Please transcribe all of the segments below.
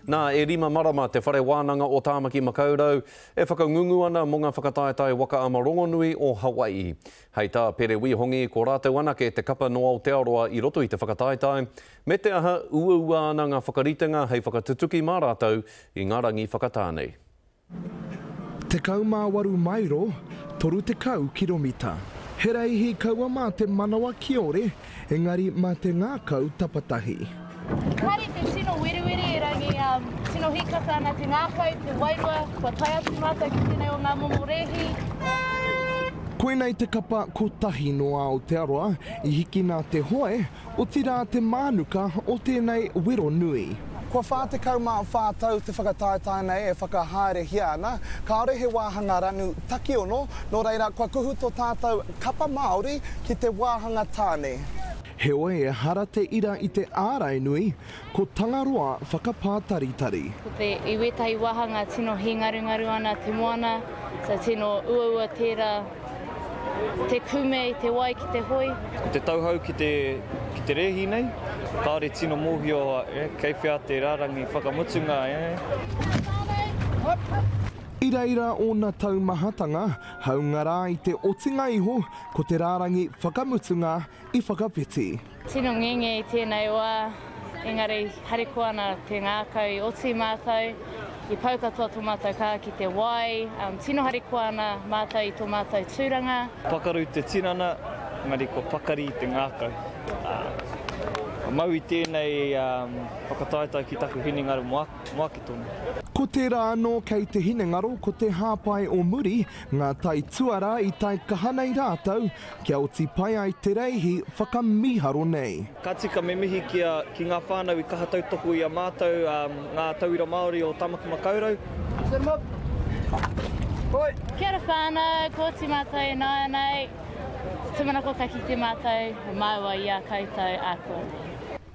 Nā, e rima marama Te Whare Wānanga o Tāmaki Makaurau e whakangungu ana mō ngā whakataetae waka ama rongonui o Hawaii. Hei tā Pere Wihongi, ko rātou anake te kapa nō Aotearoa i roto i te whakataetae, me te aha, uaua ana ngā whakaritenga hei whakatutuki mā rātou i ngā rangi whakatā nei. 18 maero, 30 kiromita. He reihi kaua mā te manawa kiore, engari mā te ngākau tapatahi. Kāre te tino weriweri erangi tino hīkaka ana te ngākau, te wairua, kua tae atu mātou ki tēnei o ngā momo rēhi. Koinei te kapa kotahi nō Aotearoa i hikina te hoe, Otirā te mānuka o tēnei wero nui. Kua 44 tau te whakataetae nei e whakahaerehia ana, kāore he wāhanga ranu takiono, nō reira kua kuhu tō tātou kapa Māori ki te wāhanga tāne. Heoi ehara te ira i te ārai nui, ko Tangaroa whakapātaritari. Ko te i wētahi wāhanga tino hīngarungaru ana te moana, so tino uaua tērā. Te kume i te wai ki te hoi. Ko te tauhou ki te, ki te rēhi nei, kāore tino mōhio eh, kei whea te rārangi whakamutunga eh. I reira ōna taumahatanga, hāunga rā i te otinga iho ko te rārangi whakamutunga i whakawhiti. Tino ngenge i tēnei wā, engari harikoa ana te ngākau i oti mātou, i pau katoa tō mātou kaha ki te wai, tino harikoa ana mātou i tō mātou tūranga. Pakaru te tinana, engari kua pakari te ngākau. Ka mau i tēnei whakataetae ki taku hinengaro mō ake tonu. Ko tērā anō kei te hinengaro ko te hāpai o muri, ngā taituarā i tae kaha nei rātou Kia oti pai ai te reihi whakamīharo nei. Ka tika me mihi ki a, ki ngā whānau i kaha tautoko i a mātou, ngā tauira Māori o Tamaki Makaurau. Kia ora whānau, ko oti mātou ināianei, tūmanako ka kite mātou, māua i a koutou ākuanei.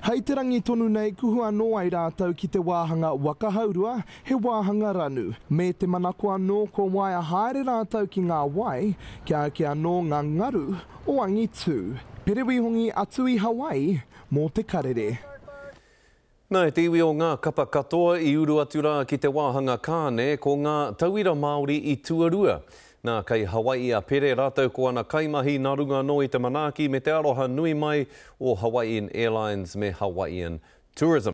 Hei te rangi tonu nei kuhu anō ai rātou ki te wāhanga waka haurua, he wāhanga ranu. Me te manako anō kua waea haere rātou ki ngā wai, kia eke anō ngā ngaru o angitū. Pere Wihongi atu i Hawaii mō te karere. Nā, e te iwi o ngā kapa katoa i uru atu rā ki te wāhanga kāne, ko ngā tauira Māori i tuarua. Nā, kei Hawaii a Pere rātou ko ana kaimahi nā runga anō i te manaaki me te aroha nui mai o Hawaiian Airlines me Hawaiian Tourism.